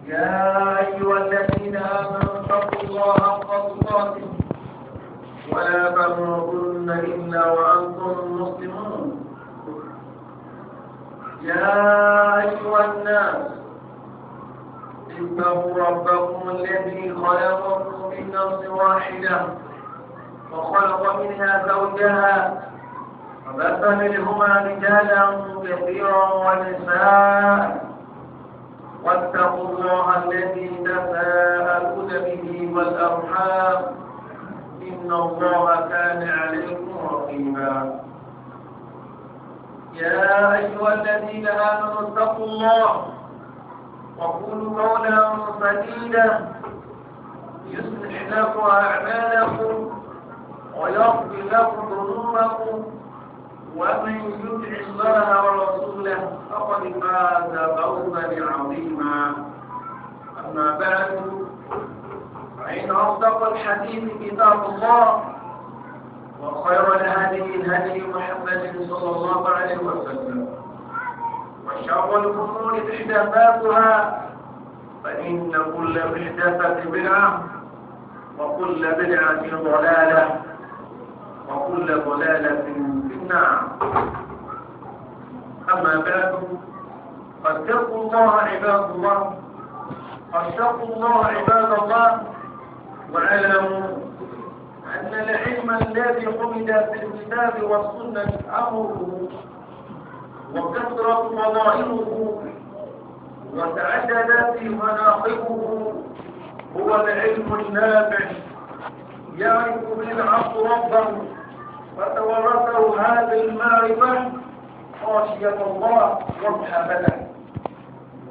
يا أيها الذين آمنوا اتقوا الله حق تقاته ولا تموتن إلا وأنتم مسلمون. يا أيها الناس اتقوا ربكم الذي خلقكم من نفس واحدة وخلق منها زوجها وبث منهما رجالا كثيرا ونساء، واتقوا الله الذي تساءلون به والأرحام إن الله كان عليكم رقيبا. يا أيها الذين آمنوا اتقوا الله وقولوا قولا سديدا يصلح لكم أعمالكم ويغفر لكم ذنوبكم، ومن يطع الله ورسوله فقد فاز فوزا عظيما. أما بعد، فإن أصدق الحديث كتاب الله، وخير الهدي هدي محمد صلى الله عليه وسلم، وشر الأمور محدثاتها، فإن كل محدثة بدعة، وكل بدعة ضلالة، وكل ضلالة في النار. أما بعد، فاتقوا الله عباد الله، فاتقوا الله عباد الله، واعلموا أن العلم الذي حمد في الكتاب والسنة أمره وكثرة فضائله وتعددت مناقبه هو العلم النافع، يعرف به العبد ربه فتورثه هذه المعرفة خشية الله ومحبته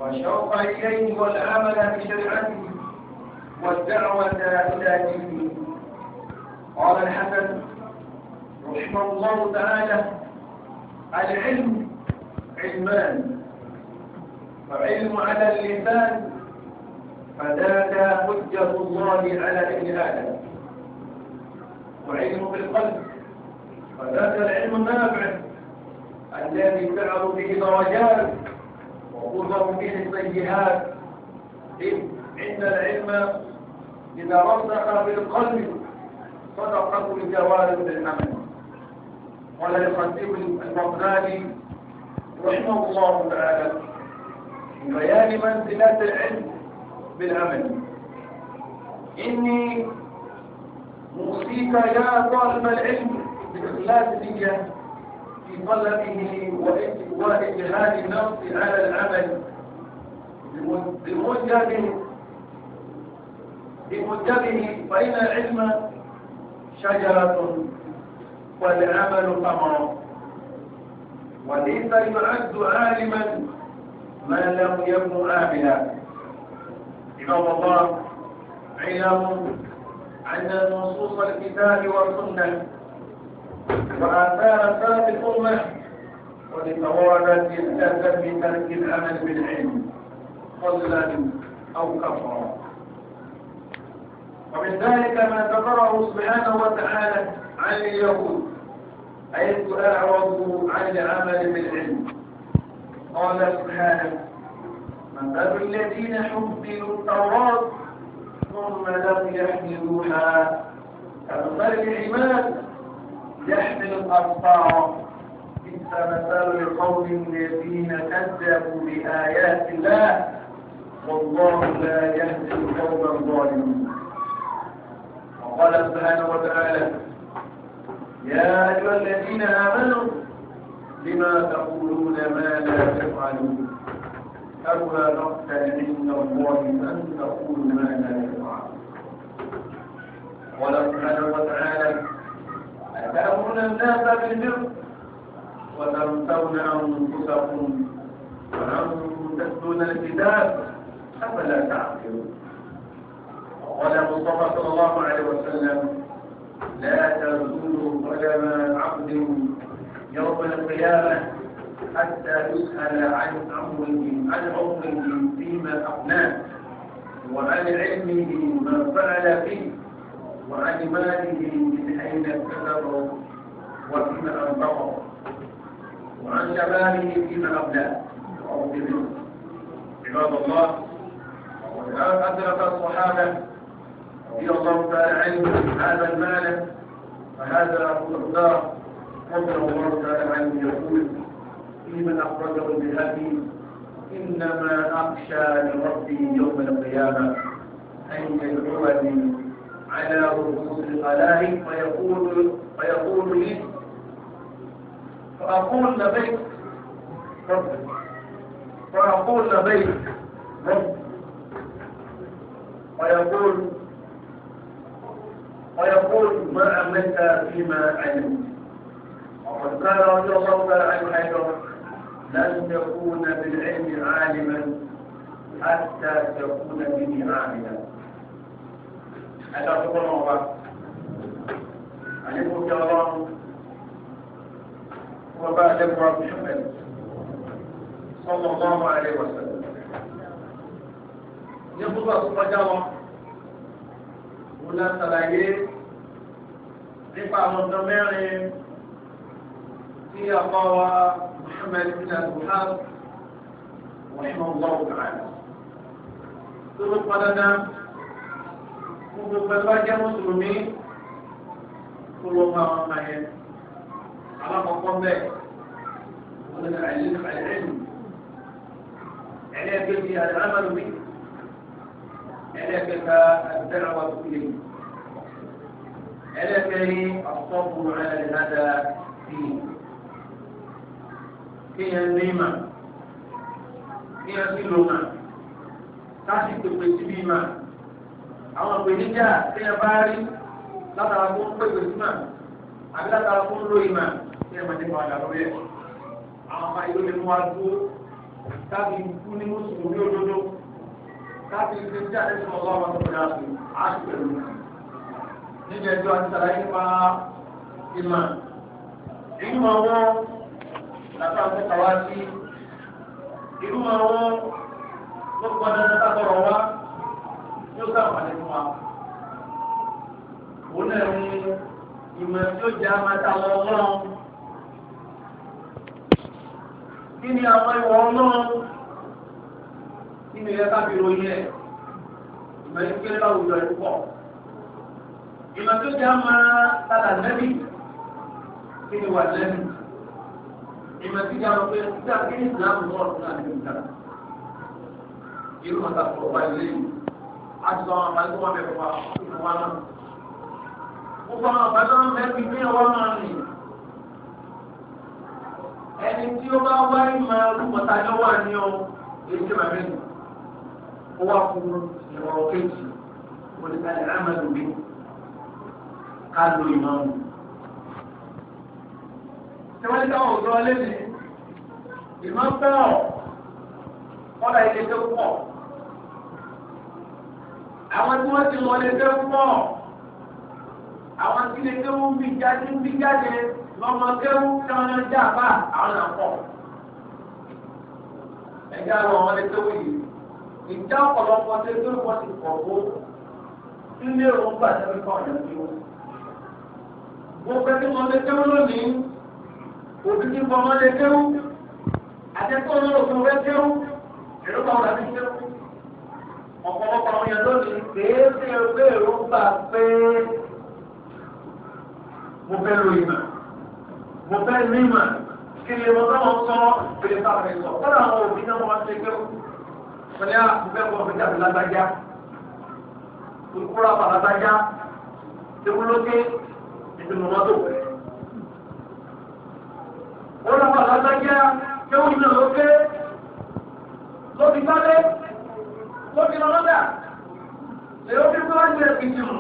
وشوق إليه والعمل بشريعته والدعوة إلى دينه. قال الحسن رحمه الله تعالى: العلم علمان، فعلم على اللسان فذاك حجة الله على ابن آدم، وعلم في القلب فذاك العلم النافع الذي تعلو به درجات وترفع به السيئات. إذ إن العلم إذا رسخ في القلب صدقته الجوارح بالعمل. قال الخطيب البغدادي رحمه الله تعالى في بيان منزلات العلم بالعمل: إني موصيك يا طالب العلم بإخلاص النية في طلبه وإجهاد النفس على العمل بموجبه، فإن العلم شجرة والعمل ثمرة، وليس يعد عالما ما لم يكن عاملا. عباد الله، علموا أن نصوص الكتاب والسنة وآثار سلف الأمة ولتوارد يلتزم بترك العمل بالعلم قلا أو كثرا. ومن ذلك ما ذكره سبحانه وتعالى عن اليهود حيث أعرضوا عن العمل بالعلم. قال سبحانه: مثل الذين حملوا التوراة ثم لم يحملوها كمثل الحمار يحمل الأسفار، بئس مثل القوم الذين كذبوا بآيات الله، والله لا يهدي القوم الظالمين. وقال سبحانه وتعالى: يا أيها الذين آمنوا لما تقولون ما لا تفعلون، كبر مقتا عند الله أن تقولوا ما لا تفعلون. قال سبحانه وتعالى: أتأمرون الناس بالبر وتنسون أنفسكم وأنتم تتلون الكتاب، أفلا تعقلون. وقال المصطفى صلى الله عليه وسلم: لا تزول قدم عبد يوم القيامة حتى يسأل عن عمره فيما أفناه، وعن علمه ما فعل فيه، وعن ماله من أين اكتسبه وفيما أنفقه، وعن شبابه فيما أبلاه. عباد الله، وقد أدرك الصحابة رضي الله تعالى عنهم هذا المعنى، فهذا أبو الدرداء رضي الله تعالى عنه يقول فيمن أخرجه الذهبي: إنما أخشى لربي يوم القيامة أن يدعوني على رؤوس الخلائق فيقول لي، فأقول لبيك رب، فأقول لبيك رب، ويقول ما عملت فيما علمت. وقد قال رضي الله تعالى عنه أيضا: لن تكون بالعلم عالما حتى تكون به عاملا. هذا هو عليكم يا الله وبعد محمد صلى الله عليه وسلم. يقول سبحانه ولا ṣàlàyé nípa àwọn ọ̀dọ́ mẹ́rin tí àbá wa Muhammad bin Abdul-Wahhab rahimahullahu ta'ala tó ló pa dandan fún gbogbo ẹgbẹ́ jẹ́ mùsùlùmí tó ló pa àwọn ọmọ yẹn. Alákọ̀ọ́kọ́ bẹ́ẹ̀ wọ́n ní àìlú, ẹlẹ́ẹ̀kejì al-amalu bihi, ẹlẹ́ẹ̀kẹta ad-da'watu ilayhi, ẹlẹ́ẹ̀kẹrin as-sabru 'ala al-adha fihi. Kéèyàn ní ìmà, kéèyàn sì lò mà, káàsì pèpè síbi ìmà. Àwọn ìpèníjà kéèyàn bá rí látara kó ń pèpè sí mà àbí látara kó ń lo ìmà, kéèyàn máa nípa àdá lórí ẹ̀. Àwọn afá ìlú lè mú wa dúró káàbí kú ní mùsùlùmí òdodo, káàbí ṣe tí àdéhùn ọlọ́wọ́ tó kọjá sí àti pẹ̀lú. Níbi ẹjọ́ àti sàlàyé nípa ìmà. Ìmọ̀ wọn làtà fún kàwá sí. Ìlú máa wọ́n ló kọ́ dandan sábọ̀rọ̀ wá yóò sàǹfààní fún wa. Òun náà ní ìmọ̀ tí ó jẹ́ àmàta ọlọ́run. Kí ni àwọn ìwọ̀ ọlọ́run? Kí ni ìyẹn káfí ròyìn ẹ̀? Ìmọ̀ yìí kéré láwùjọ ẹ̀ púpọ̀. Ìmọ̀ tí ó jẹ́ àmàta nẹ́bì. Kí ni wà nẹ́bì? Ìmọ̀ tí ìjà pé tí a kí ní ìsìlámù sọ̀rọ̀ fún àti ìgbà irú mọ̀tà sọ̀rọ̀ wá ilé yìí a ti sọ àwọn àbájọ wọn bẹ̀ fún wa fún wa náà. Gbogbo àwọn àbájọ wọn bẹ̀ fi ní ọwọ́ náà nì. Ẹni tí ó bá wá ìmọ̀ olùmọ̀tà yọ wà ní ọ èyí tí màmí nù. Ó wá fún ìrọ̀rọ̀ kejì oníkàlẹ̀ àmàlùmí ká lo ìmọ̀ ọ̀hún. Tí wọ́n ní káwọn òjò ọlẹ́sìn ìmọ̀ fẹ́ràn kọ́lá ilé tó pọ̀. Àwọn tí wọ́n ti lọ ilé tó pọ̀, àwọn tí ilé tó ń bí jáde ń bí jáde lọ́mọ kéwú tí wọ́n ń já bá àwọn náà pọ̀. Ẹ̀jẹ̀ àwọn ọmọ ilé tó wù yìí, ìjà ọ̀pọ̀lọpọ̀ tó tó wọ́n ti pọ̀ kó nílé òun gbà sẹ́wọ́n kọ́ ọ̀yàn tó. Gbogbo ẹni wọn lè kéwú lónìí, òbí ti fọmọ lè kéwú, àtẹ̀kọ́ olóró fẹ́ kéwú, èrò bá wọn láti kéwú. Ọ̀pọ̀lọpọ̀ àwọn yẹn lónìí kéésì pé èrò gbà pé mo fẹ́ lo ìmọ̀, mo fẹ́ ní ìmọ̀, kí ni mo táwọn sọ pèlè táwọn ẹ̀ sọ. Kọ́dà àwọn òbí náà wọ́n ti kéwú. Wọ́n ní mo fẹ́ kọ́ ọ̀fẹ́ jáde lágbájá, kúrò àbàlágbájá, ewu lókè, ìdùnnú mọ́tò. Wọ́n lọ àbàlágbájá, ewu ìnà lókè, lóbi sálé, lóbi lọ́lọ́dà, lè ó fi kó wá jẹ ìjì mọ̀.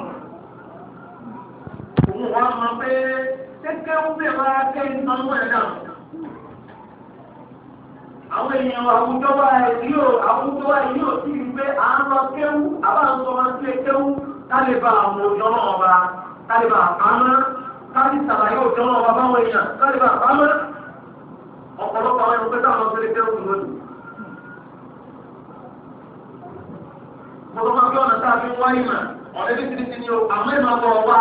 Òun wá mọ̀ pé kékeré ń bẹ̀ wá ké ìtàn ẹ̀ dànù. Àwọn èèyàn àwùjọ wa yìí ò àwùjọ wa yìí ò sí pé à ń lọ kéwú àbá ń sọ wọn sí kéwú ká lè ba àwọn òjò náà ọba ká lè ba àpamọ́ ká lè ṣàlàyé òjò náà ọba báwọn èèyàn ká lè ba àpamọ́. Ọ̀pọ̀lọpọ̀ àwọn ẹni pé táwọn sí kéwú lónìí. Mo lọ máa fi ọ̀nà tá a fi ń wáyé mà ọ̀rẹ́ bí tìrìtì ni o àmọ́ ìmọ̀ ọ̀rọ̀ wa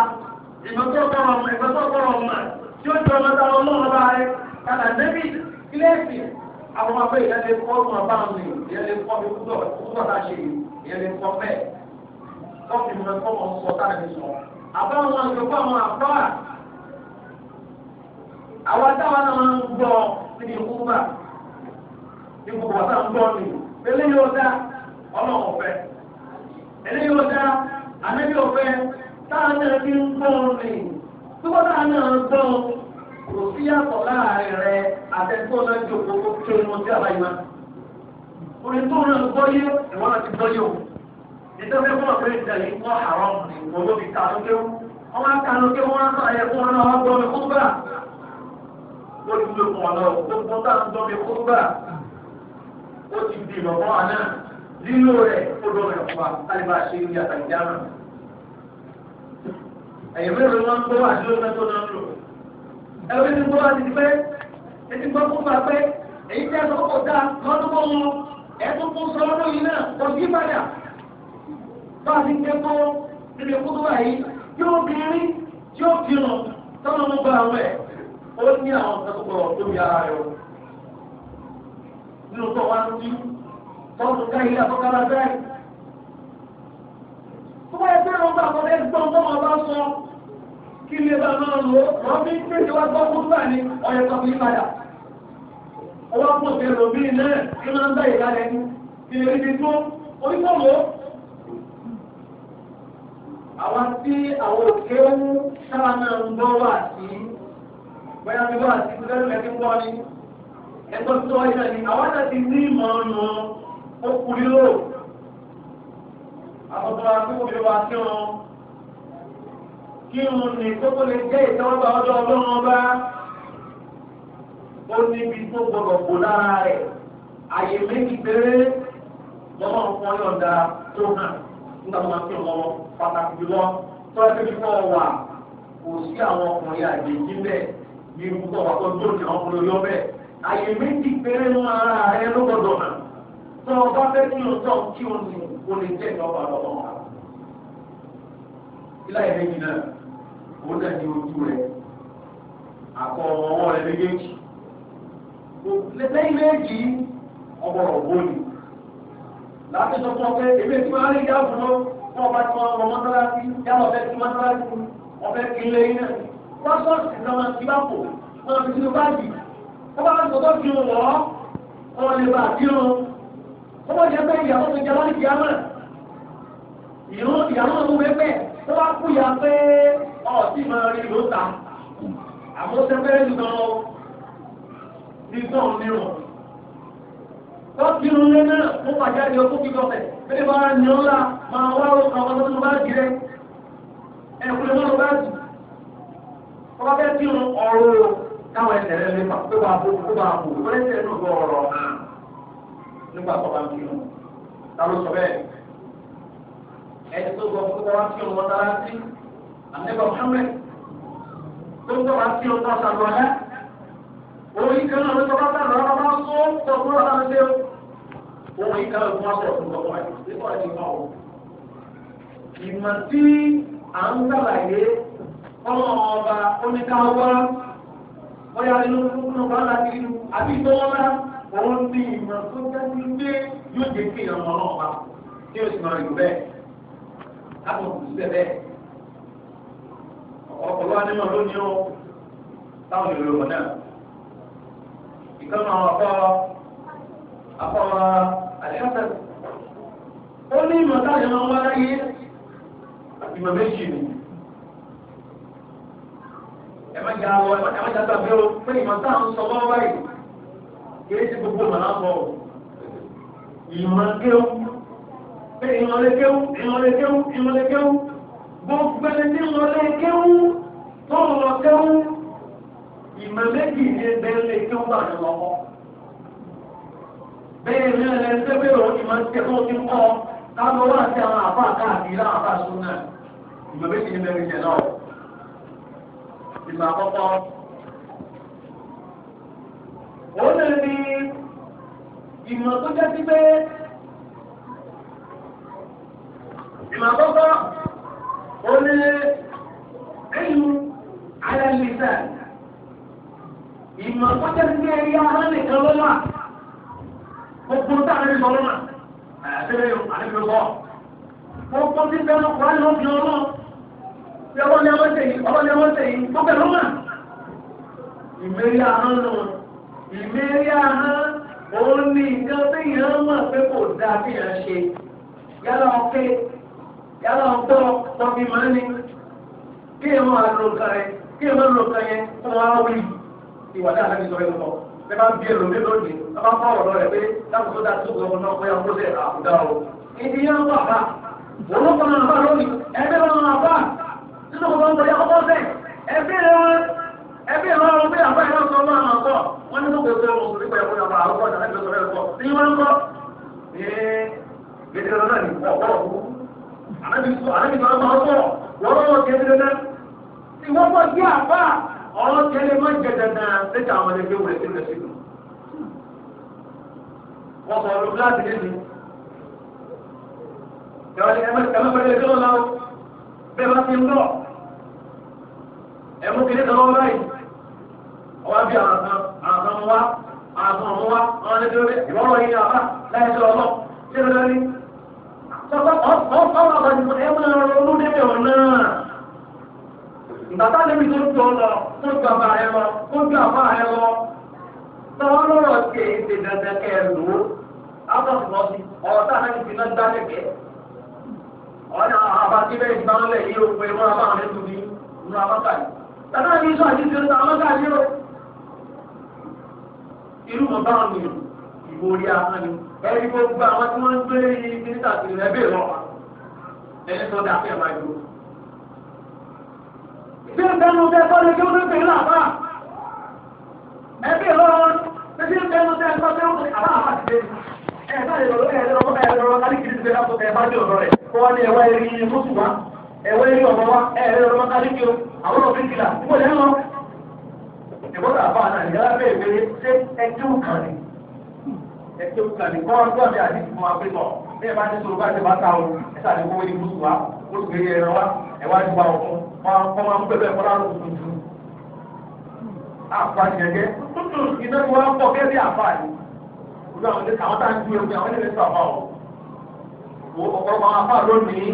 ìmọ̀ tó kọ̀rọ̀ ọmọ ìmọ̀ tó kọ̀rọ̀ ọmọ tí ó jọ ọmọ táwọn ọlọ́run bá rẹ kàlà nẹ́bí kílẹ̀sì Àwọn ọmọ abẹ́ ìyẹn lè kọ́ ọmọ bá mi, ìyẹn lè kọ́ mi kúndọ̀ tá a ṣe ìyẹn lè kọ́ bẹ́ẹ̀. Tọ́pì mọ ẹ̀kọ́ mọ sọ tá a lè sọ. Àbáwọn àjọpọ̀ àwọn àbá. Àwọn táwọn náà máa ń gbọ́ níbi ìkúgbà. Ní gbogbo wa táwọn ń gbọ́ ni. Eléyìí ó dá ọlọ́run ọ̀fẹ́. Eléyìí ó dá ànábì ọ̀fẹ́. Táwọn náà fi ń gbọ́ ni. Tó bá táwọn náà ń gbọ́ kò sí yàtọ̀ láàrin rẹ àtẹ̀tọ́ náà jókòó tó ké inú sí àbáyé wa. Orin tó náà gbọ́ yé ìwọ́n náà ti gbọ́ yé o. Ìjọba fún ọ̀pẹ ìjà yìí kọ́ àrọ́ olóbi ká lókè wọ́n. Wọ́n á ká lókè wọ́n á sọ ẹ̀yẹ fún wọn náà wọ́n gbọ́ mi kú gbà. Ó ti wúlò fún wọn náà gbogbo tá à ń gbọ́ mi kú gbà. Ó ti di ìmọ̀ fún wa náà. Lílo rẹ̀ ó lọ rẹ̀ fún wa kálíbà ṣe ní àtàlìjáná. Ẹ̀yẹ̀ mélòó ni wọ́n ń gbọ́ wà sí lórí mẹ́tò náà ń lò. Ẹ̀rọ ti gbọ́ àti ti pẹ́ ẹtì gbọ́ fún wa pé èyí tí a sọ kò dáa lọ́dún mọ́ wọn ẹ̀tún fún sọ lọ́dún yìí náà kò sí padà. Bá a ti ké kó níbi kúndùn wà yìí tí ó kiri tí ó kírun tọ́nà mú bá àwọn ẹ̀ ó ní àwọn nǹkan tó gbọ́dọ̀ tóbi ara rẹ̀ o. Nínú tó wá ń tí tọ́tù ká ilé àtọ́kára bẹ́ẹ̀. Tó bá yẹ kí wọ́n bá àwọn ẹgbọ́n tó máa bá sọ kí lè bá máa lò ó bí pèsè wá gbọ́ fún báyìí ọ̀yẹ̀ kan fi padà. Ọwọ́ pọ̀ sí ẹlòmíì náà kí máa ń bá ìkálẹ̀ ní kí lè rí tó oníkọ̀wọ́. Àwọn tí àwọn òkè ń sábà náà ń gbọ́ wà sí bóyá bí wà sí lẹ́nu ẹ̀kí pọ́ ni ẹ̀kọ́ tó wáyé náà ni àwọn náà ti ní ìmọ̀ ọ̀nà ó kú lílò. Àwọn tó wá sí kò fi wá sí wọn kí òun ní kókó lè jẹ́ ìtẹ́wọ́gbà ọjọ́ ọlọ́run ọba ó níbi tó gbọdọ̀ bò lára rẹ̀ àyè méjì péré lọ́wọ́ fún ọyọ̀ǹda tó hàn nígbà tó máa fi hàn lọ́wọ́ pàtàkì jùlọ tó ẹgbẹ́ bí wọ́n wà kò sí àwọn ọkùnrin àjèjì bẹ́ẹ̀ ní ikú tó wà tó dóòtì àwọn ọkùnrin yọ bẹ́ẹ̀ àyè méjì péré nínú ara rẹ̀ ló gbọdọ̀ hàn tó o bá fẹ́ kí o tọ́ kí o ní o lè jẹ́ ìtọ́wọ́gbà ọlọ́run ọba. Ilá ìrẹ́jì náà òun náà ní ojú rẹ̀ àkọ ọwọ́ rẹ̀ méjèèjì lẹ́yìn méjì ọgbọ̀rọ̀ bóni láti sọ fún ọ pé èmi tí wọ́n á rí ìdáàbò lọ fún ọba tí wọ́n lọ mọ́sálásí yálà ọ̀fẹ́ tí mọ́sálásí ọ̀fẹ́ kí lé iná wọ́n sọ́ọ̀sì náà wọ́n ti bá pò wọ́n fi sínú báàgì wọ́n bá sọ̀tọ̀ kí wọ́n wọ́ wọ́n lè bá kí wọn wọ́n bá jẹ́ pé ìyàwó ti jẹ́ lọ́nà ìyàwó ìyàwó tó wẹ́ bẹ́ẹ̀ tó bá kú ya pé ọtí máa rí ló ta àmọ́ sẹ́fẹ́rẹ́ ti gan ọ́ ní gbọ́n mìíràn. Wọ́n ti rún lé náà fún pàjáde ọkọ̀ kíkọ́ fẹ̀. Bẹ́ẹ̀ bá ní ọ́lá máa wá ó kan ọmọ tó bá jì rẹ̀. Ẹ̀kú lè mọ́lọ bá jì. Wọ́n bá fẹ́ kí rún ọ̀rọ̀ káwọn ẹsẹ̀ rẹ̀ lè fà pé bá bò kó bá bò. Wọ́n lẹ́sẹ̀ náà gbọ́ ọ̀rọ̀ hàn nígbà tó bá ń kírun. Ta ló sọ bẹ́ẹ̀? Ẹni tó gbọ́ fún wa kírun wọn dára sí. Ànábì Muhammad tó ń tọ́ka sí ọ̀tá sàlùwàlá. Òun kan náà ló tọ́ka sàlùwàlá bá sọ ọ́ fún ọ̀tá ṣe o. Òun kan ló fún wa sọ̀rọ̀ fún ọkọ̀ ẹ̀ nípa ẹ̀ nípa o. Ìmọ̀ tí à ń sàlàyé ọmọ ọba oníkàwá bóyá nínú nínú bá láti rí àbí ìtọ́wọ́lá òun ní ìmọ̀ tó dájú pé yóò jẹ́ kí ìrànwọ́ náà wá kí o sì máa rí bẹ́ẹ̀ káàbọ̀ kù síbẹ̀ bẹ́ẹ̀ ọ̀pọ̀lọpọ̀ anímọ̀ lónìí ó táwọn èrò wọn náà ìkànnì àwọn afọ àlẹ́sẹ̀ ó ní ìmọ̀ táwọn èèyàn wá láyé ìmọ̀ méjì ni ẹ má jà wọ ẹ má jà gbàgbé o pé ìmọ̀ táwọn sọ lọ́wọ́ báyìí kìí ṣe gbogbo ìmọ̀ náà sọ o ìmọ̀ kéwú pé ìmọ̀ lé kéwú ìmọ̀ lé kéwú ìmọ̀ lé kéwú gbogbo ẹni tí ń lọ lé kéwú tó ń lọ kéwú ìmọ̀ méjì ní ẹgbẹ́ lé kéwú bá ní lọ́kọ́ bẹ́ẹ̀ ní ẹni tó bẹ̀rẹ̀ òun ìmọ̀ tí ẹ̀kọ́ ti ń kọ́ káàbọ̀ wá sí àwọn àbá káàkiri láwọn àbá sún náà ìmọ̀ méjì ní bẹ́ẹ̀ jẹ náà ìmọ̀ àkọ́kọ́ òun náà ní ìmọ̀ tó jẹ́ sí pé ìmọ̀ àkọ́kọ́ òun ní ẹ̀yìn alẹ́ lìsẹ̀ ìmọ̀ tó jẹ́ sí pé ẹ̀yà ara nìkan ló wà sọ lọ́nà àtẹ́lẹ́ àníbi sọ. Gbogbo tí bẹ́ẹ̀ lọ́kùnrin á ní wọ́n fi ọlọ́run. Bí ọlọ́ni àwọn ṣe yìí, ọlọ́ni àwọn ṣe yìí, gbogbo ẹ̀ lọ́nà. Ìmérí ahọ́n nù. Ìmérí ahọ́n òun ní nǹkan téèyàn mọ̀ pé kò dáa téèyàn ṣe. Yálà ọ̀kẹ́, yálà ọ̀gbọ́, tọ́bi máa ń ní. Kí ẹ máa lo nǹkan rẹ, kí ẹ máa lo nǹkan yẹn, kó máa wí. Ìwà dáa láti sọ ẹ lọ. Bẹ́ẹ̀ bá bí ẹlòmí lónìí, bá bá fọ́ ọ̀rọ̀ rẹ̀ pé lákòókò dáa tó gbọ́ náà bóyá kó lè àkúdá o. Ìdí yẹn ń wà bá. Òun kọ́ náà bá lónìí, ẹgbẹ́ wọn náà bá. Nínú gbogbo ń bọ̀yá kọ́kọ́ sẹ̀, ẹbí rẹ̀ wọn, ẹbí rẹ̀ wọn pé àbá ìlú ọ̀sán máa ń kọ́. Wọ́n ní kó gbogbo mùsùlùmí pẹ̀lú ọ̀pọ̀ àbá àwọn ọ̀sán láti sọ̀rọ̀ ẹ̀kọ́. Ní wọ́n ń kọ́. Ee, gèdè lọ́nà ní ọ̀pọ̀ ọ̀kú. Ànábi sọ máa ń sọ̀rọ̀, wọ́n lọ́wọ́ gèdè náà. Ìwọ́n bọ̀ jẹ́ àbá ọ̀rọ̀ tẹ́lẹ̀ máa jẹ dandan lẹ́tà àwọn ẹgbẹ́ wọlé sí ilẹ̀ sínú. Wọ́n sọ ọdún kíláàsì lẹ́nu. Ẹ̀mẹ́ pẹ̀lú ẹgbẹ́ lọ́la o. Bẹ́ẹ̀ bá ti ń lọ. Ẹ̀mú kìíní kan lọ́wọ́ báyìí. Ọwọ́ bí àwọn kan wá, àwọn kan wá, àwọn ẹgbẹ́ wọlé. Ìwọ́n yìí àbá láì sọ ọlọ́. Ṣé lọ́dọ́ ní? Sọ́kọ́ ọ̀ọ́ ìgbàtà níbi tó jọ lọ tó ju àbá rẹ lọ tó ju àbá rẹ lọ tọwọ́ lọ́rọ̀ ṣe é ṣe dandan kẹ́ ẹ lò ó ábọ̀sibọ́sí ọ̀rọ̀ tá a náà ti náà gbá lẹ́gbẹ̀ẹ́ ọ̀rọ̀ náà àbá tí bẹ́ẹ̀ ti bá wọn lẹ̀ yí o pé wọ́n abá wọn lẹ́tù ní inú abáka yìí tàbí ní sọ àti ìṣẹ̀lẹ̀ abáka yìí o irú mọ̀ báwọn ni ìwò orí ahọ́n ni ẹni gbogbo àwọn tí wọ́n ń gbé mínísítà sí rẹ̀ bẹ́ẹ̀ lọ ẹni sọ dà fẹ́ máa dúró bí ń bẹnu bẹ kọ́ lè kí ó pè láàbá ẹbí lọ́wọ́ bí ń bẹnu bẹ kọ́ lè ó pè àbá àbá ti dé ẹ bá lè lọ́wọ́ ẹ lọ́wọ́ ẹ lọ́wọ́ kálí kiri ti bẹ lápò ẹ bá dé ọ̀dọ̀ rẹ̀ kó wá ní ẹwà eré mọ́tò wá ẹwà eré ọ̀bọ wá ẹ lọ́wọ́ kálí kiri àwọn ọ̀bí kìlà mo lẹ́ lọ. Ìbọ̀dà àbá náà ìyára bẹ́ẹ̀ bẹ́ẹ̀ ṣé ẹjọ́ kan ni ẹjọ́ kan ni kọ́ ọ́n gbọ́dọ̀ àti ìfún wa pé tọ̀ bí ẹ bá ní sọ̀rọ̀ bá ti bá ta o ẹ sàlẹ̀ kó wọlé mọ́tò wá ó sì gbé ẹran wá ẹ wá ti wá ọkùn wọn máa ń pẹ̀lú ẹ̀kọ́ láàrú tuntun. Àfa jẹjẹ iná tí wọ́n pọ̀ kẹ́bí àfa ni. Olú àwọn ilé àwọn tá à ń ju ewu àwọn ilé sọ àfa o. Wo ọ̀pọ̀lọpọ̀ àwọn àfa lónìí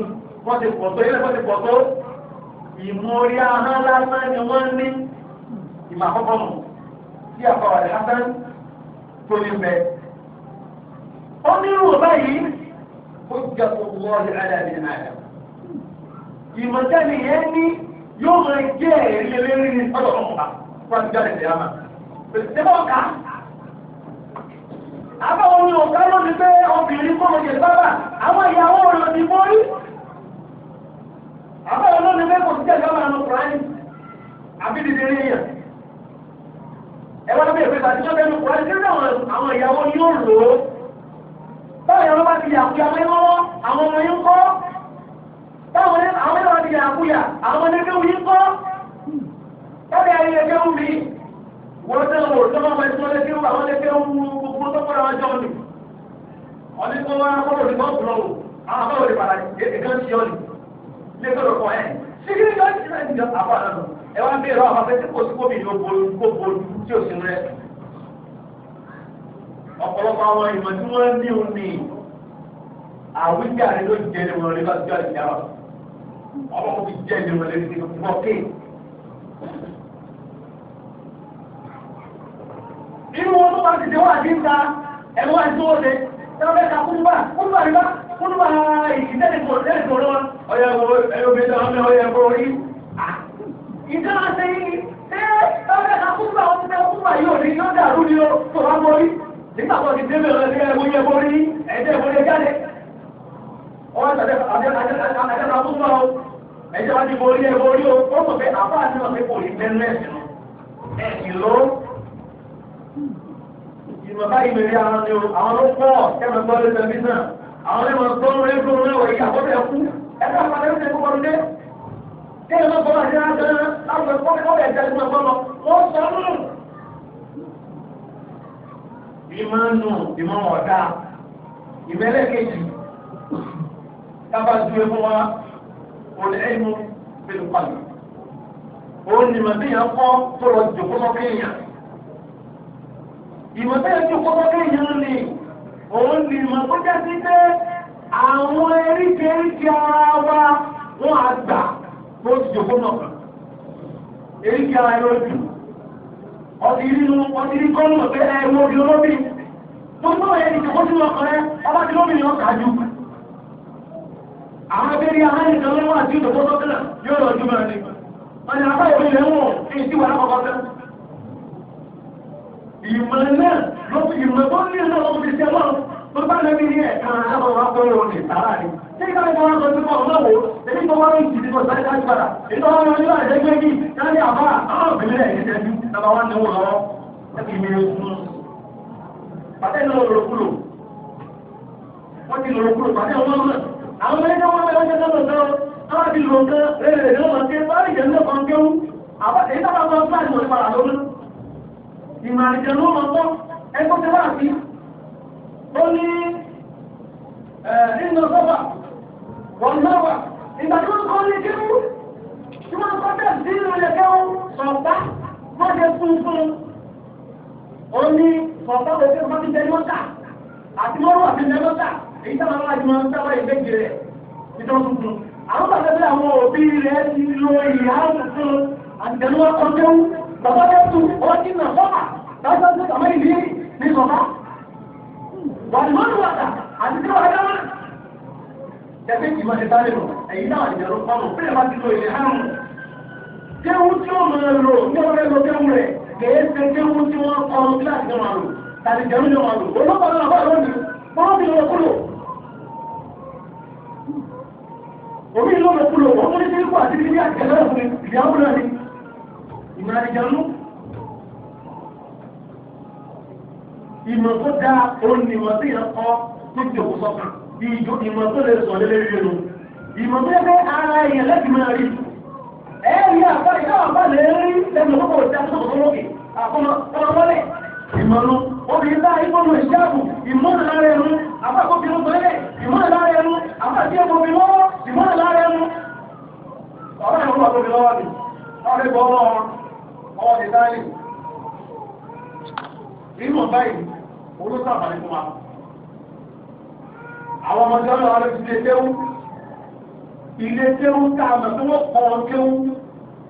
wọ́n ti pọ̀ tó ilé wọ́n ti pọ̀ tó. Ìmọ̀rí ahọ́n lásán ni wọ́n ní ìmọ̀ àkọ́kọ́ nù. Tí àfa wà ní Hasan tó ní bẹ. Ó ní irú báyìí ó jẹ́ kó wọ́ọ̀lì ìmọ̀jáde yẹn ní yóò máa jẹ́ ẹ̀rí eléyìí ní ọ̀dọ̀ ọ̀pá fún àti jáde ìyá Pèsè ọ̀ka. Àbáwọn ní ọ̀ka lónìí pé obìnrin kọ́ lọ jẹ bábà, àwọn ìyàwó rẹ̀ ti borí. Àbáwọn lónìí pé kò sí jẹ́ ìjọba àwọn Kùránì. Àbí dìde rí èèyàn. Ẹ wá bí èpè tàbí sọ́bẹ̀ ní Kùránì tí àwọn ìyàwó yóò lò ó. Báwo ni wọ́n bá ti yàkuyà mọ́ àwọn ọmọ yín kọ́? Báwo ni àwọn ẹ̀rọ ti yàkuyà àwọn ẹgbẹ́ wí kọ́ tọ́lẹ̀ ayé ẹgbẹ́ wù mí wọ́n tẹ́ wò tọ́lọ́ wọn ẹ̀sùn ẹgbẹ́ wù àwọn ẹgbẹ́ wù gbogbo tó kọ́ra wọn jọ ni wọ́n ní kó wá kọ́rọ̀ ní bọ́ọ̀sì lọ́wọ́ àwọn àbáwọ̀ lè padà èdè kan ṣe ọ́ ni lé gbọ́dọ̀ kọ́ ẹ̀ sígí ní ọjọ́ ìṣẹ́ ìjọ àbá àná ẹ wá ń bèèrè àwọn afẹ́ tí kò sí kóbi ìlú kó bolu tí ò sí rẹ ọ̀pọ̀lọpọ̀ àwọn ìmọ̀ tí wọ́n ní òní àwíjàre ló jẹ́ ní wọn rí bá ti jáde jáwà ọmọ fi jẹ́ ní wọn lérí nínú fọ́ọ̀kì. Inú wọn tó bá ti ṣe wà ní ìta ẹ̀wọ́n àti owó ṣe tẹ́wọ́n fẹ́ ka kúndùbà kúndùbà nípa kúndùbà ìdílé kò lẹ́yìn tó lọ́wọ́ ọ̀yẹ̀ wo ẹ̀yọ́ mi náà ọ̀yẹ̀ ọ̀yẹ̀ bọ̀ orí. Ìjọba máa ṣe yí ṣé tẹ́wọ́n fẹ́ ka kúndùbà wọn ti tẹ́ kúndùbà yóò ní yóò dàrú ni ó tó wá borí. Nígbà tó ti dé bẹ̀rẹ̀ ẹ̀wọ̀ yẹ borí ẹ̀jẹ̀ borí jáde. Ọwọ́ àti àkúndùbà o ẹjọ́ wá ti borí ẹ borí o ó mọ̀ pé àbá àti mọ̀ pé kò ní mẹ́nu ẹ̀sìn lọ ẹ̀sìn ló ìmọ̀ báyìí mẹ́rin àwọn ni o àwọn ló pọ̀ kẹ́mẹ́ gbọ́ lé tẹlifíṣàn àwọn lè mọ̀ gbọ́ lórí ẹgbẹ́ òun ẹ̀wọ̀ yìí àkọ́tẹ̀ ẹ̀kú ẹ̀ka àpàdé ẹ̀kú ẹ̀kú kọ́ni dé kéèyàn má gbọ́ àti ẹ̀ka láti ẹ̀kọ́ kọ́ ẹ̀jẹ̀ ẹ̀kú ẹ̀kọ́ lọ wọ́n sọ nù. Ìmọ̀ nù ìmọ̀ ọ̀dà ìmẹ́lẹ́kejì tábà ju ewu wa olùhẹ́nu pẹ̀lúpàlù. Òun ni màmí yẹn kọ́ tó lọ jòkó sọ́kẹ́ èèyàn. Ìmọ̀ tẹ́lẹ̀ jòkó sọ́kẹ́ èèyàn ni Òun ni ìmọ̀ tó jẹ́ sí pé àwọn eríkèéríkèé ara wa wọ́n á gbà tó ti jòkó náà. Eríkèé ara yóò jù. Ọtí rí kọ́nù pé ẹ̀wọ̀n obì olóbì. Tó tó yẹ ti jòkó sínú ọkàn rẹ, ọba tí lóbì ni ó kà jù. Àwọn abẹ́rẹ́ aláìsàn lọ́wọ́ àti ìdòkó sọ́kàn yóò lọ jùmọ̀ ni. Wọ́n ní apá ìwé lẹ́wọ̀n kí n sì wà lákọ̀ọ́kọ́ tán. Ìmọ̀ náà ló fi ìmọ̀ tó ní ìlú ọ̀hún ti ṣe ọlọ́run tó bá lẹ́bí ní ẹ̀ka alábọ̀wá pé òun ní sàrà ni. Ṣé ìgbà ìgbà wọn sọ pé ọ̀hún wò èyí tó wá ní ìdí tó sáré sáré padà èyí tó wá ní oníwà ẹ̀jẹ̀ gbé káni àbá àwọn òbílẹ̀ ẹ̀jẹ̀ tẹ́jú nàbà wá ní owó lọ́wọ́ ẹ̀kì mi ò sún. Pàtẹ́ ìlú lòlòkulò wọ́n ti lòlòkulò pàtẹ́ ọmọ náà àwọn ọmọ ẹgbẹ́ wọn bẹ́ẹ̀ wọ́n jẹ́ lọ́dọ̀ àwọn ti lò nǹkan rẹ̀ rẹ̀ lọ́wọ́ ké bá ìjẹ́ ní ọkàn kéwú èyí tó bá wọn fúláàdì wọ́n ti padà lónìí. Ìmọ̀ àìjẹ̀ ló mọ̀ tọ́ ẹgbẹ́ tí wà sí ó ní nínú sọ́fà wọ́n lọ́wà ìgbà tí wọ́n kọ́ ní kéwú tí wọ́n kọ́ tẹ̀ sí inú ilẹ̀ kéwú sọ̀pá wọ́n ṣe fún fún ó ní sọ̀pá wọ́n ṣe fún ti mọ́tà àti mọ́rù àti mọ́tà èyí sábà máa jùmọ̀ sábà ìgbéjì rẹ̀ nítorí tuntun àwọn bàbá bí àwọn òbí rẹ̀ ti lo ìyá tuntun àtìjẹ́nu wọn kọ́ kéwú bàbá bẹ́ẹ̀ tu ọtí nà sọ́fà lọ́sọ̀ tó tàmí ìlú ní sọ̀fà. Wàlúwàlú wàtà àti tí wàá dáwọn. Jẹ́pẹ́ ìmọ̀ ti sáré lọ, èyí náà ìjẹ̀rọ pọ̀nù pé ìbá ti lo ilé hàn. Kéwú tí ó máa lò ní ọ̀rẹ́ lọ kéwú rẹ̀ kèé ṣe kéwú tí wọ́n kọ́ ọ kíláàsì náà lò tàbí jẹ̀rú ní wọn lò. Olóòpọ̀ náà bá lónìí, wọ́n fi lọ kúrò. Omi ló lọ kúrò, wọ́n mú ní síríkù àti bíbí àti ẹ̀lẹ́rọ̀ fún ìyàwó náà ni. Ìmọ̀ àdìjẹ̀rú ìmọ̀ tó dáa òun ni ìmọ̀ tí yẹn kọ́ tó ti òkú sọ́kàn ìjọ ìmọ̀ tó lè sọ lé lérí ẹnu ìmọ̀ tó yẹ pé ara èèyàn lẹ́bi máa rí ẹ rí àbá ìdá àbá lè rí lẹ́nu ọkọ̀ òjá tó sọ̀tọ̀ lókè àkọ́mọ wọlé ìmọ̀ nu obìnrin bá ìfọ̀nù ìṣáàbù ìmọ̀ lára ẹnu àbá kó fi lóko lẹ́lẹ̀ ìmọ̀ lára ẹnu àbá tí ẹ̀kọ́ fi lọ́wọ́ ìmọ̀ lára ẹnu. Ọ̀rọ̀ ìwọ̀n wà tóbi lọ́wọ́ mi ọ̀rẹ́ bọ́ ọwọ́ ọwọ́ ti sáyé nínú báyìí olóṣàbàní fún wa àwọn ọmọdé ọlọ́wọ́ ló ti lè kéwú ilé kéwú tá a mọ̀ tí wọ́n kọ́ wọn kéwú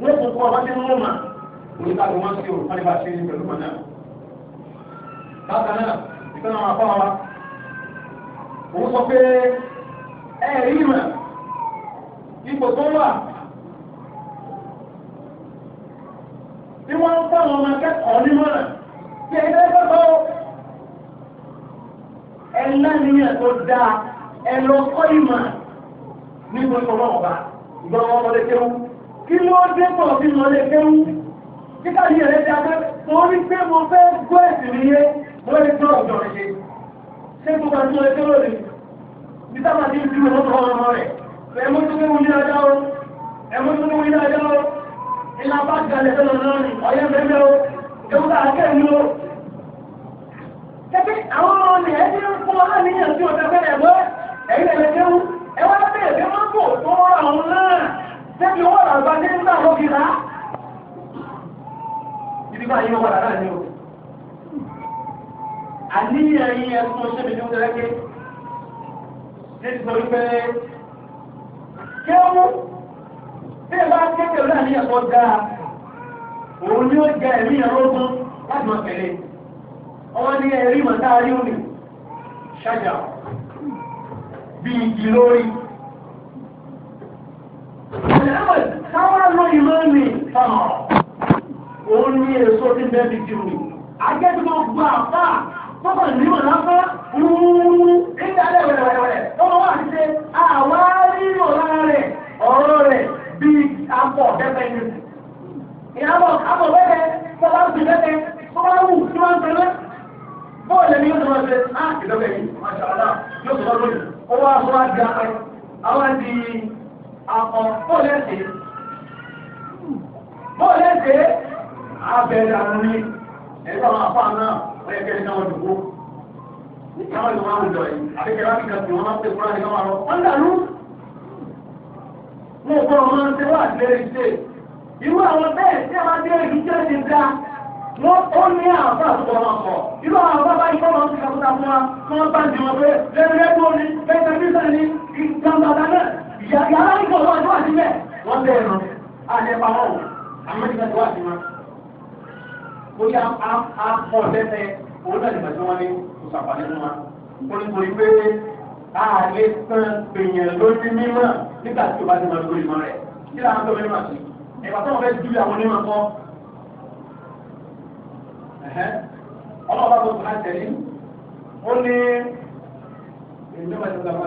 wọ́n kò kọ́ ọmọdé ń wọ́n mà oníkàlù wọn sí o wọ́n ní bá ṣe ní pẹ̀lú mọ̀ náà bákan náà ìfẹ́ náà máa fọ́ wa òun sọ pé ẹ rí mà ipò tó wà bí wọ́n ń fọ́ àwọn ọmọ akẹ́kọ̀ọ́ nímọ̀ràn kí ẹ fẹ́ gbọ́ ẹ lánìyàn tó dáa ẹ lọ kọ́ ìmọ̀ nítorí ọlọ́ọ̀ba ìgbọ́n wọn lọ lé kéwú kí ló dé pọ̀ sí lọ lé kéwú kíkà ní ẹ̀rẹ́ ti abẹ́ mo rí pé mo fẹ́ gbọ́ ẹ̀sìn mi yé mo lè gbọ́ ọ̀dọ̀ rẹ̀ ṣe ṣé gbogbo àti lọ lé kéwú lónìí ní sábà tí ń dúró lọ́tọ̀ ọmọ rẹ̀ ẹ̀mú tó kéwú ní ajá o ẹ̀mú tó kéwú ní ajá o ìlà bá galẹ̀ fẹ́ lọ náà ni ọ̀yẹ́ mẹ́mẹ́ o kéwú ká akẹ́ mi o kẹ́kẹ́ àwọn ọmọ ní ẹni ń fún ọlá níyàn tí ọ̀dà fẹ́ ẹ̀gbọ́ ẹ̀yìn ẹ̀lẹ́kẹ́wú ẹ wá bẹ̀rẹ̀ pé mọ́tò tó àwọn náà tẹ́bi owó àgbà ní ń gbà lókè rà. Ibi bá yín wọ́n padà náà ni o. Àníyàn yín ẹ̀sùn ṣé mi ní oúnjẹ lẹ́kẹ́. Ṣé ti sọ wípé kéwú bí ẹ bá kékeré náà níyàn tó dáa òun ni ó jẹ ẹ̀mí yẹn lógún láti máa tẹ̀lé. Ọwọ́ ní ẹ̀rí màtá rí òní ṣájà bí igi lórí. Káwá ló ìmọ̀ ní fọ̀nà. Òun ní èso tí bẹ́ẹ̀ bí jù ní. Akẹ́kọ̀ọ́ gbogbo àpá tọ́kọ̀ nímọ̀ lásán wúúú nígbà alẹ́ wẹ̀rẹ̀wẹ̀rẹ̀. Ọmọ wa ti ṣe àwa rírò lára rẹ̀ ọ̀rọ̀ rẹ̀ bí akọ̀ bẹ́ẹ̀ ní. Ìyàbọ̀ akọ̀ bẹ́ẹ̀ tọ́ba ń fi bẹ́ẹ̀ tọ́ba wù tí wọ́n ń tẹ̀lé. Bọ́ọ̀lù ẹni yóò tọ́ba ṣe á ìdọ́gbẹ̀ yìí, Masha Allah, yóò tọ́ba lónìí ó wá sọ wá di apẹ àwọn di akọ bóòlù ẹsẹ bóòlù ẹsẹ abẹ́rẹ́ àwọn ní ẹgbẹ́ àwọn afọ àná wọ́n yẹ kẹ́lẹ́ náà dùgbò káwọn ìlú wọn àwùjọ yìí àbíkẹ́ láti kàn sí wọn máa ń pè fúnra ní káwọn àrọ wọn dàrú wọn kọ́ ọmọ ṣe wá àtìlẹ́yìn ṣe irú àwọn bẹ́ẹ̀ tí a máa dé ìlú tí ó ti da Wọ́n ó ní àbá àtúbọ̀ wọn sọ. Irú àwọn àbá báyìí kọ́ máa ń fi kàkúta fún wa. Wọ́n bá ń di wọn pé lẹ́nu ẹ̀kọ́ ni bẹ́ẹ̀ ní sẹ́ni ìjàmbá náà. Yàrá ìkọ̀ wọn àti wà síbẹ̀. Wọ́n bẹ́ẹ̀ nù. Àlẹ́ pa wọn o. Àwọn ìgbà tó wà sí wọn. Bóyá a pọ̀ lẹ́sẹ̀ òun náà nígbà tí wọ́n ní kò sàpàlẹ́ fún wa. Ó ní torí pé a lè san èèyàn lórí mímọ̀ nígbà tí o bá ti máa lórí ìmọ̀ rẹ̀. Kí làwọn tó mímọ̀ sí? Ẹ̀fà tó wọn fẹ́ ju àwọn onímọ̀ kọ́. Ọlọ́ọ̀bá tó sùn láti ẹ̀yìn. Ó ní ìjọba ìjọba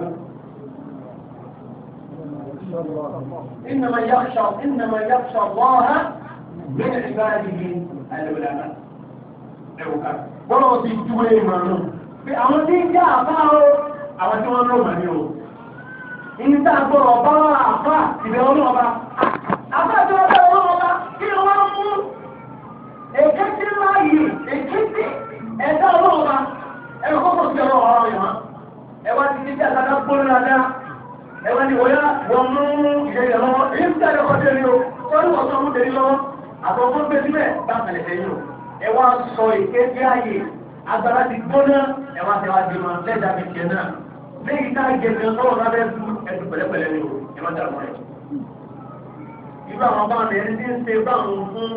إنما يخشى إنما يخشى الله من عباده العلماء. Bọ́lá ti dúró ìmọ̀ nù. Bí àwọn tí ń jẹ́ àbá o, àwọn tí wọ́n ń lò mọ̀ ní o. Ìta gbọ́dọ̀ bá àbá ìbẹ̀ ọlọ́ọ̀ba. Àbá tí wọ́n bẹ̀rẹ̀ ọlọ́ọ̀ba kí ni wọ́n mú? Èké tí láàyè, èké tí ẹ̀dá ọlọ́ọ̀ba. Ẹ̀rọ kọ́kọ́ sí ọlọ́ọ̀ ọ̀rọ̀ yẹn mọ́. Ẹ wá ti ní bí àtàkà gbóná dáadáa. Ẹwà ni wọ́n yá wọ́n mú ìrẹ̀lẹ̀ lọ́wọ́ èyí ń tẹ̀lé ọkọ̀ tẹ̀lé o sọ́rí wọ́n sọ mú tẹ̀lé lọ́wọ́ àtọ̀kọ́ gbé síbẹ̀ bá kàlẹ̀ tẹ̀lé o ẹ wá sọ èké bí ààyè agbára ti gbóná ẹ wá tẹwàá di ma lẹ́dàá fi tiẹ̀ náà lẹ́yìn tá a jẹ fẹ́ sọ́wọ́ lábẹ́ du ẹ̀dùn pẹ̀lẹ́pẹ̀lẹ́ ni o ẹ má dàrú rẹ̀. Irú àwọn bá mi ẹni tí ń ṣe báwọn fún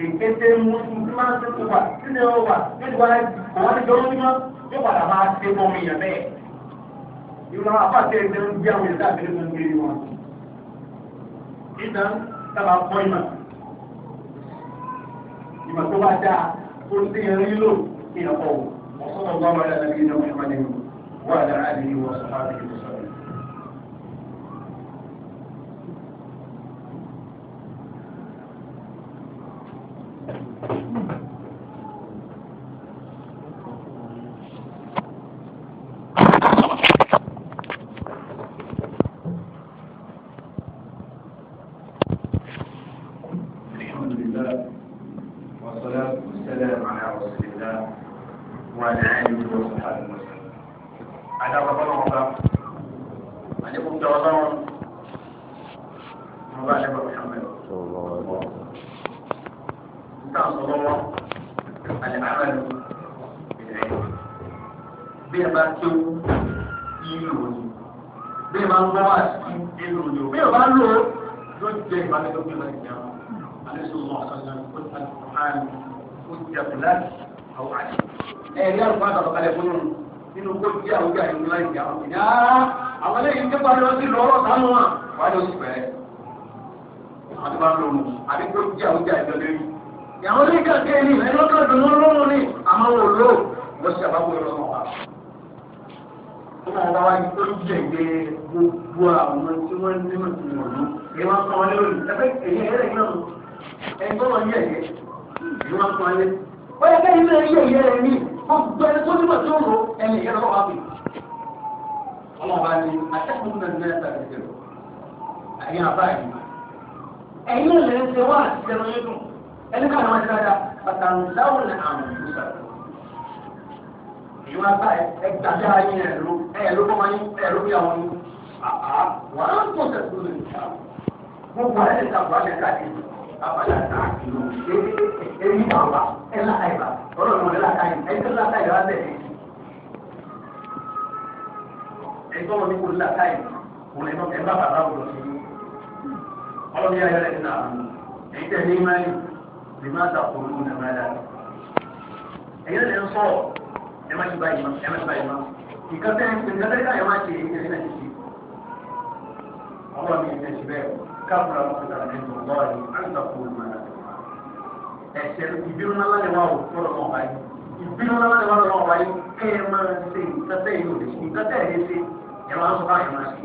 èkété mú tí máa ń ṣe wà tí ń wà yóò ti wá kò wá ní jọ́ lójúmọ́ yóò padà máa ṣe bọ́mi yàn bẹ́ẹ̀. Ìwọ àpáàtẹ ẹgbẹ́ ń gbé àwọn ìdá àbẹ̀rẹ̀ tó ń gbé wọn. Ìtàn sábà kọ́ ìmọ̀. Ìmọ̀ tó bá dáa tó ń tẹ̀yẹ rí lò ní ọkọ̀ wò. Ọ̀sán ọ̀gá wa dáadáa bí iná Muhammad wà lára àdìyí wọ sọ̀rọ̀ àdìyí wọ sọ̀rọ̀. Ẹ̀rí àlùfáà àtàwọn kalẹ̀ fún un nínú kó jẹ́ àwọn ìgbà ìlú láì jẹ́ àwọn ìyá àwọn eléyìí tó parí lọ sí lọ́rọ̀ sánú wọn wà ló sì pẹ́ àwọn tó bá ń lòrùn àbí kó jẹ́ àwọn ìgbà ìjọ lórí. Ìyàwó ní kàkẹ́ ní ẹni lọ́kàn dùn ún lọ́rùn ní àmọ́ wò ló wọ́n ṣe àbáwọ̀ ẹ̀rọ náà wà. Ó máa wá wáyé tó jẹ́ ìgbé gbogbo àwọn tí wọ́n ní mọ̀ tí wọ́n lò èyí wọ́n kọ́ wọn lórí ẹgbẹ́ èyí ẹ̀rẹ́ náà ẹni tó wọ́n yẹ̀ yẹ èyí wọ́n kọ́ wọn lé. Ó yẹ kẹ́yìn náà yẹ̀ yẹ rẹ̀ ní gbogbo ẹni tó nígbà tó rò ẹni ìyẹn lọ́wọ́ wá pè. Ọlọ́ọ̀bá ni atẹ́kùn náà ní ẹ̀ta ìṣẹ̀lẹ̀ ẹ̀yin àbá yìí. Ẹ̀yin náà lè ń ṣe wá àti ìṣẹ̀lẹ̀ yẹn dùn. Ẹni káwọn máa ṣe dáadáa bàtà ńláwọ̀ ní àwọn ìlú sàrò. Èyí wá bá ẹgbàá yín ẹ̀ ló ẹ̀ ló kọ́ máa yín ẹ̀ ló bí àwọn yín. Àá wà á tó sẹ̀kúrú lè ta. Gbogbo ẹ̀ lè ta wà lè káàkiri. Abala káàkiri èyí bá wà ẹ̀ lákàyè bá ọlọ́run ẹ̀ lákàyè ẹ̀ tó lákàyè wá bẹ̀rẹ̀. Ẹ̀ tó wọn ní kò lákàyè òun ẹ̀ bá bàbá wò lọ sí. Ọlọ́run yára ẹ̀ nà èyí tẹ̀ ní imáyì lè má ta kúrú nà má dà. Ẹ̀yin lè ń sọ̀rọ̀ ẹ má ti báyìí mọ́ ẹ má ti báyìí mọ́. Nǹkan tẹ́ nǹkan tẹ́ káyọ̀ máa ṣe èyí tẹ̀lé náà ti ṣe. Ọlọ́run yẹn ti bẹ́ẹ̀ káfíńtà lọ́kùnrin àti ọ̀gbọ́n àti kúrú nà má dà. Ẹ̀ṣẹ̀ ìbínú ńlá lè wá o lọ́dọ̀ náà wáyé. Ìbínú ńlá lè wá lọ́dọ̀ náà wáyé kẹ́ ẹ máa ṣe nǹkan tẹ́ yóò lè ṣe nǹkan tẹ́ ẹ ṣe ẹ máa ń sọ káyọ̀ máa ṣe.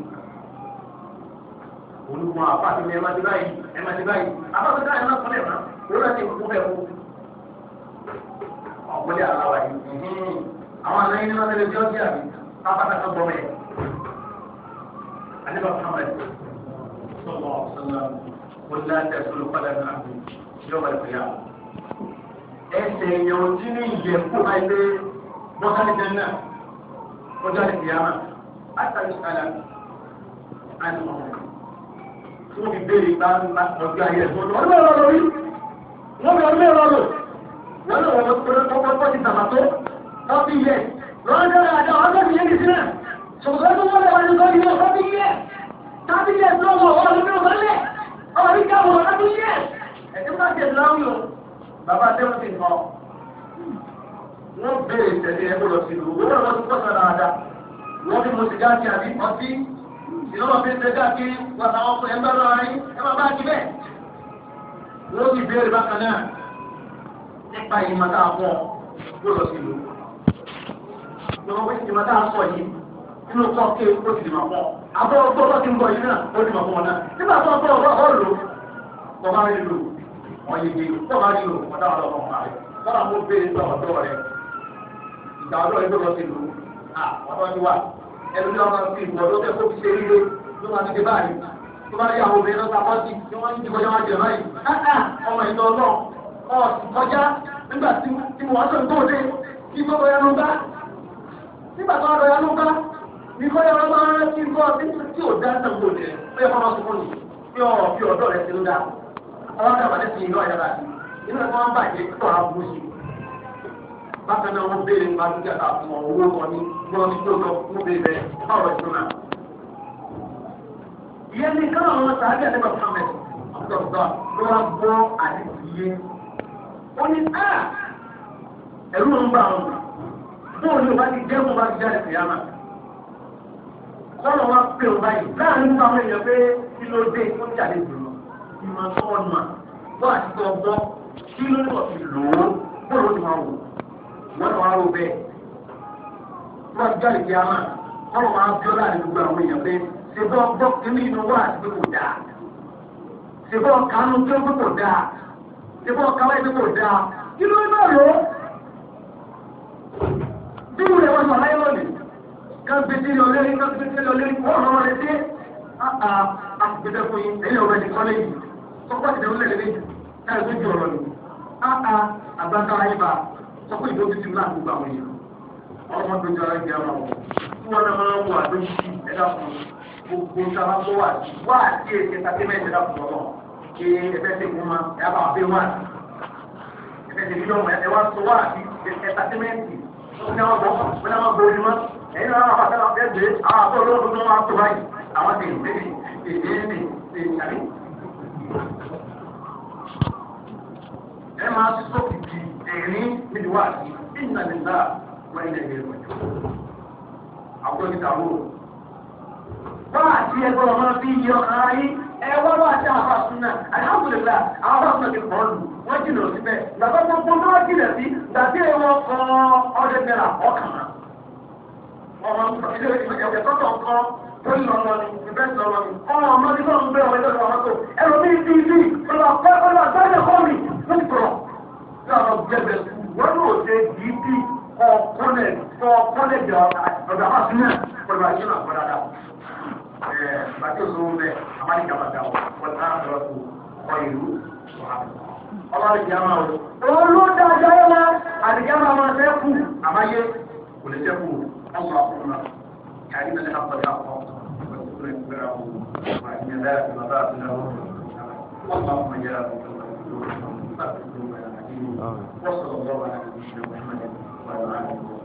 Olùkọ́ àpáàtì ni ẹ máa ti báyìí ẹ máa ti báyìí àpáàtì káyọ̀ máa kọ́lẹ̀ máa òun náà ti kú bẹ́ẹ̀ kú. Ọ̀pọ̀lẹ́ àláwà yìí àwọn àlàyé ní wọ́n tẹ́lẹ̀ bí ọtí àbí pápátá tó gbọ́ mẹ́ẹ̀. Àníbà Muhammad sọ̀rọ̀ ọ̀sánlá kò ní láti ẹ̀sùn olùkọ́lá ní àbí yóò wà ìpìyà. Ẹsẹ̀ èèyàn ò tí ní ìyẹ̀ kó báyìí pé bọ́sálì jẹ́ náà bọ́sálì kìyàmà átàlù sálà àti ọ̀hún. Tí wọ́n fi béèrè bá ọjọ́ ayé ẹ̀sùn ọdún mẹ́rin lọ rí wọ́n fi ọdún mẹ́rin lọ lò. Wọ́n náà wọ́n kọ́ ti dàgbà tó 40 years. Lọ́dọ̀ àdá ọdún yẹn ní sílẹ̀. Ṣòkòtò tó wọlé wà ní lọ́dún yẹn 40 years. 30 years lọ́wọ́ ọ̀rọ̀ mi ò wọlé. Ọ̀rọ̀ mi káwọ̀ 30 years. Ẹ̀sìn bá ti láwùjọ o. Bàbá Sẹ́wọ́n ti kọ́. Wọ́n béèrè ìtẹ̀lé ẹ̀ lọ sí ìlú. Wọ́n lọ sí pọ̀sán dáadáa. Wọ́n fi mo sìgá kí àbí ọtí. Ìlọ́wọ́ fi ń sẹ́gá kí wọ́n àwọn ọkùnrin ẹ̀ ń bá lọ́ra yín. Ẹ máa bá kí bẹ́ẹ̀. Wọ́n ti béèrè bákan náà nípa ìmọ̀ tá a fọ́ yóò lọ sí ìlú. Lọ́wọ́ pé ìmọ̀ tá a sọ yìí nínú kọ́ ké ó ti di mà fọ́. Àbọ̀ ọgbọ́n tó ti ń bọ̀ yìí náà ó di mà fún wọn náà. Nígbà tó ọgbọ́n ọgbọ́n ọ̀ lò tọ́ bá rí lò wọ́n yege tọ́ bá rí lò wọ́n dáwọ́ lọ́wọ́ ọmọ rẹ̀. Lọ́dà mo béèrè sọ ọ̀dọ́ rẹ̀. Ìgbà ọ̀dọ́ rẹ̀ ló lọ sí ìlú. À ọ̀dọ́ ni wà. Ẹlòmí ọmọ fi ìwọ̀ ló fẹ́ kó fi ṣe ríro ló máa ti dé báyìí. Tó bá rí àwọn obìnrin lọ́ta pọ́sì tí wọ́n ń dìbò jẹ́ báyìí. Ọmọ ìtọ́ náà kọjá nígbà tí mo wá sọ̀rọ̀ tó dé kí gbogbo ẹnu bá nígbà tó ọ̀rọ̀ ẹnu bá ní kọ́ ẹ̀rọ máa ń rántí kọ́ tí ò dá sàn lòdì ó yẹ kó máa sọ fún mi bí ọ̀rọ̀ bí ọ̀dọ́ rẹ̀ ti ń dá ọwọ́ dàgbà ní ti inú ọ̀yà báyìí inú ẹ̀ máa ń bàjẹ́ tó a bú sí. Bákan náà wọ́n béèrè nípa dúkìá tá a fún ọ owó kan ní gbọ́n ní tó lọ fún béèrè bẹ́ẹ̀ báwo ìṣúná. Ìyẹn ní káwọn ọmọ sàábì àti bàbá Muhammed ọ̀dọ̀ọ̀dọ̀ ló wá gbọ́ àdìsí ó ní á ẹ̀rú ń bá wọn bóun ni o bá ti jẹ́ kó bá ti jáde kìyàmà kọ́nà wa pé o báyìí láàrin nípa àwọn èèyàn pé kí ló dé ó ń jáde jùlọ ìmọ̀ tó ọ̀nà bọ́ àti tó ọgbọ́ kí ló ní ọ̀sìn lò ó bóun ló ti máa wò wọ́n náà wá rò bẹ́ẹ̀ tó bá ti jáde kìyàmà kọ́nà wa bí ọ láàrin gbogbo àwọn èèyàn pé ṣe bọ́ gbọ́ kíní inú wá àti pé kò dáa ṣe bọ́ kánú tó pé kò dáa ìbọn kàwé ní kò dáa kí ló ń bá lò ó bí wúlẹ̀ wọn sọ láyé lónìí ká gbé sí lọ lérí ká gbé sí lọ lérí wọ́n rán wọn létí àgbẹ̀dẹ fún yín ẹ̀yìn ọ̀rẹ́ ti kọ́lé yìí sọ́kọ́ ti dẹ̀rù lẹ́lẹ́ méjì káyọ̀ tó ju ọ̀rọ̀ nù àgbàdo ayé bá sọ́kọ́ ìdójú ti ńlá gbogbo àwọn èèyàn ọmọ tó jọ ẹgbẹ́ ọmọ wọn tí wọn náà máa ń wọ àdójú ẹ̀dá fún gbogbo sábà tó wà wá àti èsì ẹ̀ńtàtẹ́mẹ̀tì ẹ̀dá fún ọlọ́run kí ẹfẹ ti kún ma ẹ bá bẹ wá ẹfẹ ti yọ ẹ wá sọ wá àti ẹtàtẹmẹǹtì wọn ní àwọn bọ wọn ní àwọn bọ onímọ ẹyin náà wọn àtàwọn afẹ gbé àwọn àbọ olóòtú tó wọn tó báyìí àwọn ti ṣe ṣe ṣe ṣe ṣàbí. ẹ máa sọ kìkì ẹ̀rín níbi wá sí ìnà nígbà wọn ilẹ̀ ìlú ìwọ̀jọ́ àwùjọ ti dàrú o. wá àti ẹgbẹ́ ọmọ fi yọ ara yín ẹ wá wá sí àwọn afásúnà alihamudulilayi àwọn afásúnà ti pọ̀ lù wọ́n jìnnà síbẹ̀ gbàgbọ́ gbogbo náà jìnnà sí gbàgbé wọn kọ́ ọdẹ náírà ọkàn ọmọ ilé ẹ̀kọ́ tó ń kọ́ tó ń lọ ní ìbẹ́ ń lọ ní ọmọ ọmọ ní bọ́ọ̀ ń bẹ́ ọmọ ilé ọmọ tó ẹ̀rọ mi ti ti ọlọ́ àgbáyé kọ́ mi ló ti tọ̀rọ̀ ní ọ̀rọ̀ gbẹgbẹ wọ́n yóò ṣe dìídì ọ̀kọ́lẹ̀ ọ̀kọ́lẹ̀ ọ̀dọ̀ afásúnà pẹ̀lú àṣìṣe àkọ́dáadáa bàtí òṣòwò bẹ abáníkàbàdà wọn náà lọ sí ọ ìlú ọlọ́run ìyá máa wọ. òun ló dá ajá yẹn wá àdìgá máa máa fẹ́ kú àbáyé kò lè ṣẹ́kù ọ̀sọ̀ àkùnrin náà kàrí náà lẹ́ka pọ̀lẹ́ àkọ́ وصلى الله على نبينا محمد وعلى اله.